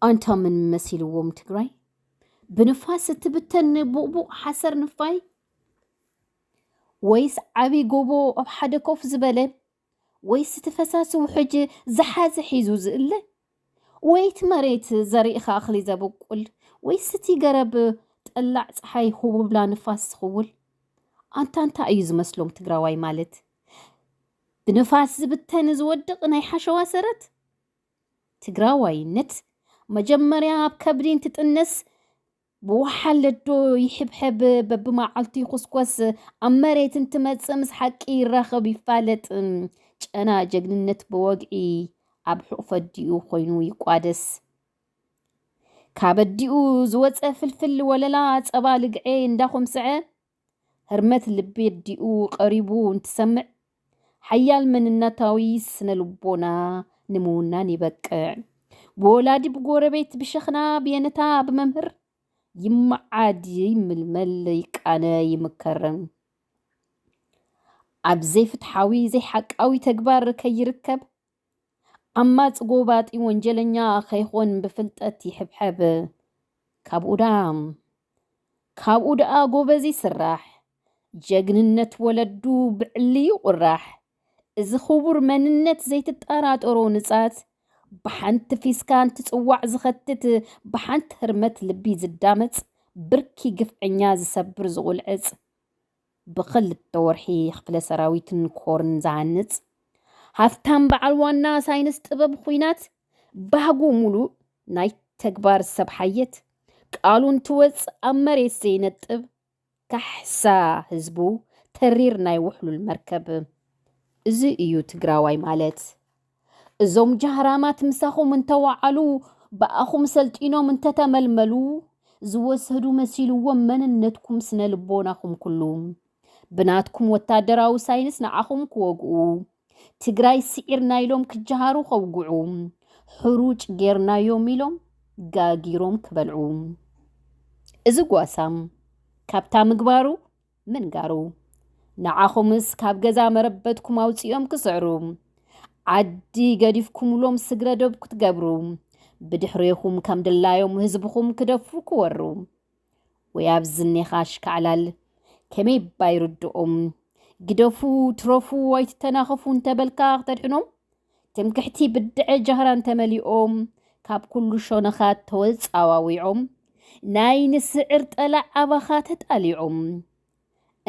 ኣንታ ምን መሲልዎም ትግራይ? ብንፋስ እትብተን ቡቕቡቕ ሓሰር ንፋይ? ወይስ ዓቢ ጎቦ ኣብ ሓደ ኮፍ ዝበለ? ወይስ እቲ ፈሳሲ ውሕጅ ዝሓዘ ሒዙ ዝእለ? ወይ እቲ መሬት ዘሪእኻ እኽሊ ዘብቁል? ወይስ እቲ ገረብ ጠላዕ ፀሓይ ሁቡብላ ንፋስ ዝኽውል? ኣንታ እንታይ እዩ ዝመስሎም ትግራዋይ ማለት? ብንፋስ ዝብተን ዝወድቕ ናይ ሓሸዋ ሰረት? ትግራዋይነት መጀመርያ ኣብ ከብዲ እንትጥነስ ብወሓለዶ ይሕብሐብ፣ በብመዓልቱ ይኹስኮስ፣ ኣብ መሬት እንትመጽእ ምስ ሓቂ ይራኸብ ይፋለጥ። ጨና ጀግንነት ብወግዒ ኣብ ሕቑፈ ኣዲኡ ኮይኑ ይቋደስ። ካብ ኣዲኡ ዝወጸ ፍልፍል ወለላ ጸባ ልግዔ እንዳኾምስዐ፣ ህርመት ልቢ ኣዲኡ ቀሪቡ እንትሰምዕ፣ ሓያል መንነታዊ ስነ ልቦና ንምውናን ይበቅዕ። ብወላዲ ብጎረቤት ብሸኽና ብየነታ ብመምህር ይመዓድ ይምልመል ይቃነ ይምከር። ኣብ ዘይፍትሓዊ ዘይሓቃዊ ተግባር ከይርከብ ዓማፅ ጎባጢ ወንጀለኛ ከይኾን ብፍልጠት ይሕብሐብ። ካብኡ ደኣ ካብኡ ደኣ ጎበዝ ይስራሕ። ጀግንነት ወለዱ ብዕሊ ይቑራሕ። እዚ ክቡር መንነት ዘይትጠራጠሮ ንጻት ብሓንቲ ፊስካን ትጽዋዕ ዝኸትት ብሓንቲ ህርመት ልቢ ዝዳመጽ ብርኪ ግፍዐኛ ዝሰብር ዝቑልዕጽ ብኽልተ ወርሒ ክፍለ ሰራዊትን ኮርን ዝሃንጽ ሃፍታም በዓል ዋና ሳይንስ ጥበብ ኹናት ባህጉ ሙሉእ ናይ ተግባር ሰብ ሓየት ቃሉ እንትወጽእ ኣብ መሬት ዘይነጥብ ካሕሳ ህዝቡ ተሪር ናይ ውሕሉል መርከብ። እዚ እዩ ትግራዋይ ማለት። እዞም ጃህራማት ምሳኹም እንተወዓሉ ብኣኹም ሰልጢኖም እንተተመልመሉ ዝወሰዱ መሲልዎም መንነትኩም ስነ ልቦናኹም ኩሉ ብናትኩም ወታደራዊ ሳይንስ ንዓኹም ክወግኡ ትግራይ ስዒርና ኢሎም ክጀሃሩ ከውግዑ ሕሩጭ ጌርናዮም ኢሎም ጋጊሮም ክበልዑ። እዚ ጓሳም ካብታ ምግባሩ ምንጋሩ ንዓኹምስ ካብ ገዛ መረበትኩም ኣውፂኦም ክስዕሩ ዓዲ ገዲፍኩምሎም ስግረ ዶብ ክትገብሩ ብድሕሬኹም ከም ድላዮም ህዝብኹም ክደፉ ክወሩ ወይ ኣብዚ እኒኻ ኣሽካዕላል ከመይ ባይርድኦም ግደፉ ትረፉ ኣይትተናኸፉ እንተበልካ ክተድሕኖም ትምክሕቲ ብድዐ ጃህራን ተመሊኦም ካብ ኩሉ ሸነኻት ተወፃዋዊዖም ናይ ንስዕር ጠላዕ ኣባኻ ተጣሊዖም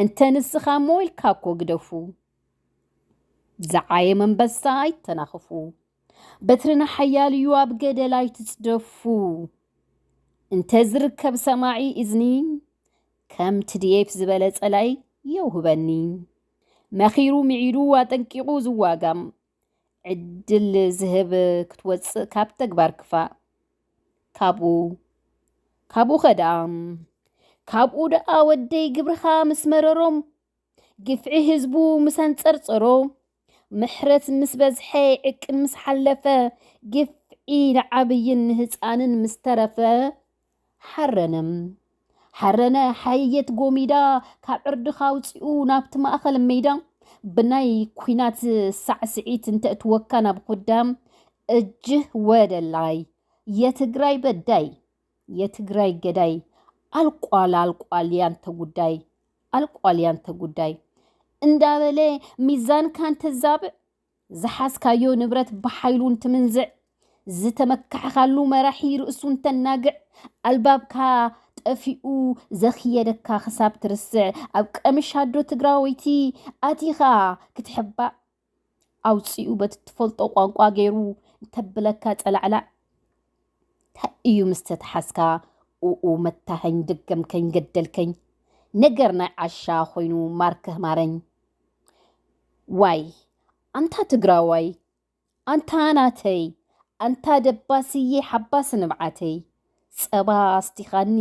እንተ ንስኻ እሞ ኢልካ እኮ ግደፉ ዝዓየ መንበሳ ኣይተናኽፉ በትርና ሓያል እዩ ኣብ ገደል ኣይትፅደፉ እንተ ዝርከብ ሰማዒ እዝኒ ከም ትድኤፍ ዝበለ ፀላኢ የውህበኒ መኺሩ ምዒዱ ኣጠንቂቑ ዝዋጋም ዕድል ዝህብ ክትወፅእ ካብ ተግባር ክፋእ ካብኡ ካብኡ ኸደኣ ካብኡ ደኣ ወደይ ግብርኻ ምስ መረሮም ግፍዒ ህዝቡ ምስ ኣንፀርፀሮ ምሕረት ምስ በዝሐ ዕቅን ምስ ሓለፈ ግፍዒ ንዓብይን ንህፃንን ምስ ተረፈ ሓረነ ሓረነ ሓየት ጎሚዳ ካብ ዕርድኻ ኣውፂኡ ናብቲ ማእኸል ሜዳ ብናይ ኲናት ሳዕስዒት እንተእትወካ ናብ ኩዳ እጅህ ወደላይ የትግራይ በዳይ የትግራይ ገዳይ ኣልቋል ኣልቋል ያንተ ጉዳይ ኣልቋል ያንተ ጉዳይ እንዳበለ ሚዛንካ እንተዛብዕ ዝሓዝካዮ ንብረት ብሓይሉ እንትምንዝዕ ዝተመካሕካሉ መራሒ ርእሱ እንተናግዕ ኣልባብካ ጠፊኡ ዘኽየደካ ክሳብ ትርስዕ ኣብ ቀምሽ ኣዶ ትግራወይቲ ኣቲኻ ክትሕባእ ኣውፂኡ በቲ ትፈልጦ ቋንቋ ገይሩ እንተብለካ ፀላዕላዕ እንታይ እዩ ምስ ተተሓዝካ ኡኡ መታኸኝ ደገምከኝ ገደልከኝ ነገር ናይ ዓሻ ኮይኑ ማርከህ ማረኝ ዋይ ኣንታ ትግራዋይ ኣንታ ናተይ ኣንታ ደባስዬ ሓባስ ንብዓተይ ጸባ ኣስቲኻኒ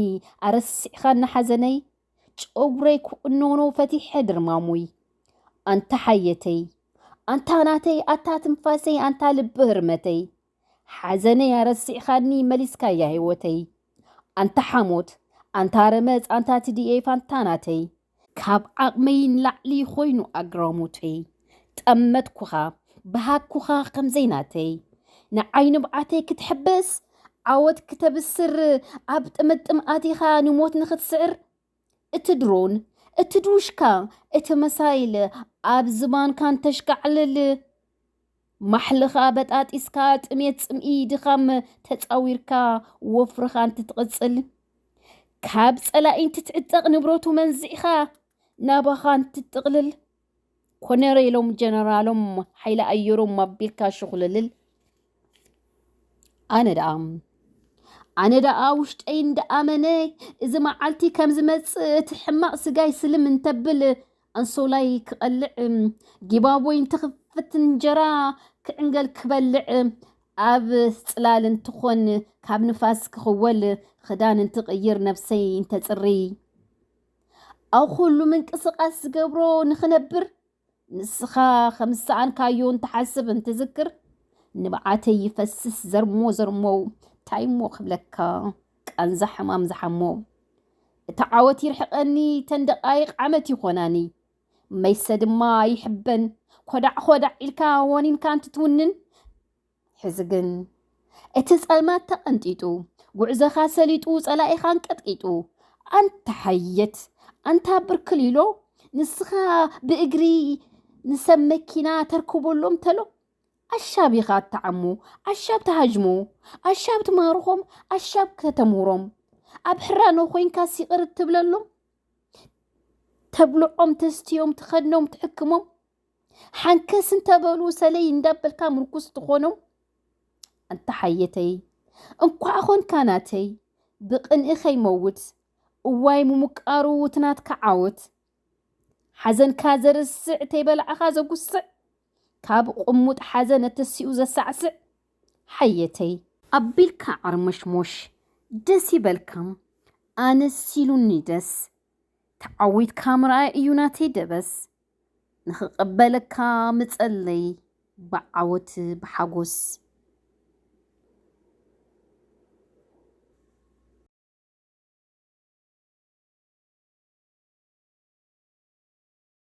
ኣረሲዕኻኒ ሓዘነይ ጨጉረይ ክቕኖኖ ፈቲሐ ድርማሙይ ኣንታ ሓየተይ ኣንታ ናተይ ኣታ ትንፋሰይ ኣንታ ልቢ ህርመተይ ሓዘነይ ኣረሲዕኻኒ መሊስካያ ህይወተይ ኣንታ ሓሞት ኣንታ ረመጽ ኣንታ ትድኤፍ ኣንታ ናተይ ካብ ዓቕመይ ንላዕሊ ኮይኑ ኣግራሞተይ ጠመትኩኻ ብሃኩኻ ከምዘይ ናተይ ንዓይ ንብዓተይ ክትሕበስ ዓወት ክተብስር ኣብ ጥምጥም ኣቲኻ ንሞት ንኽትስዕር፣ እቲ ድሮን፣ እቲ ድውሽካ፣ እቲ መሳይል ኣብ ዝባንካ እንተሽካዕልል፣ ማሕልኻ በጣጢስካ፣ ጥሜት ጽምኢ ድኻም ተጻዊርካ፣ ወፍርኻ እንትትቕጽል፣ ካብ ጸላኢ እንትትዕጠቕ፣ ንብረቱ መንዚዕኻ ናባኻ እንትትጥቕልል፣ ኮነሬሎም ጀነራሎም ሓይሊ ኣየሮም ኣቢልካ ሽኹልልል። ኣነ ደኣ ኣነ ደኣ ውሽጠይ እንዳኣመነ፣ እዚ መዓልቲ ከም ዝመጽእ፣ እቲ ሕማቕ ስጋይ ስልም እንተብል፣ ኣንሶላይ ክቐልዕ፣ ጊባቦይ እንትኽፍት፣ እንጀራ ክዕንገል ክበልዕ፣ ኣብ ጽላል እንትኾን ካብ ንፋስ ክኽወል፣ ክዳን እንትቕይር ነብሰይ እንተጽሪ፣ ኣብ ኩሉ ምንቅስቓስ ዝገብሮ ንኽነብር፣ ንስኻ ከም ዝሰኣንካዮ እንትሓስብ እንትዝክር፣ ንብዓተይ ይፈስስ ዘርሞ ዘርሞ። እንታይ እሞ ክብለካ፣ ቃንዛ ሕማም ዝሓሞ። እቲ ዓወት ይርሕቐኒ፣ ተን ደቓይቕ ዓመት ይኾናኒ። መይሰ ድማ ይሕበን፣ ኮዳዕ ኮዳዕ ኢልካ ወኒንካ እንትትውንን። ሕዚ ግን እቲ ጸልማት ተቐንጢጡ፣ ጉዕዞኻ ሰሊጡ፣ ጸላኢኻን ቀጥቂጡ። ኣንታ ሓየት፣ ኣንታ ብርክሊሎ፣ ንስኻ ብእግሪ ንሰብ መኪና ተርክበሎም ተሎ። ኣሻብ ኢኻ እትዓሙ፣ ኣሻብ ትሃጅሙ፣ ኣሻብ ትማርኾም፣ ኣሻብ ከተምህሮም። ኣብ ሕራኖ ኮይንካ ሲቕር እትብለሎም፣ ተብልዖም፣ ተስትዮም፣ ትኸድኖም፣ ትሕክሞም። ሓንከስ እንተበሉ ሰለይ እንዳበልካ ምርኩስ ትኾኖም። ኣንታ ሓየተይ፣ እንኳዕ ኾንካ ናተይ፣ ብቕንኢ ከይመውት፣ እዋይ ምምቃሩ እቲ ናትካ ዓወት። ሓዘንካ ዘርስዕ፣ ተይበላዕኻ ዘጉስዕ፣ ካብ ቁሙጥ ሓዘን ኣተሲኡ ዘሳዕስዕ። ሓየተይ፣ ኣቢልካ ዓርመሽሞሽ፣ ደስ ይበልካ፣ ኣነስ ኢሉኒ ደስ። ተዓዊትካ ምርኣይ እዩ ናተይ ደበስ። ንኽቕበለካ ምጸለይ ብዓወት ብሓጎስ።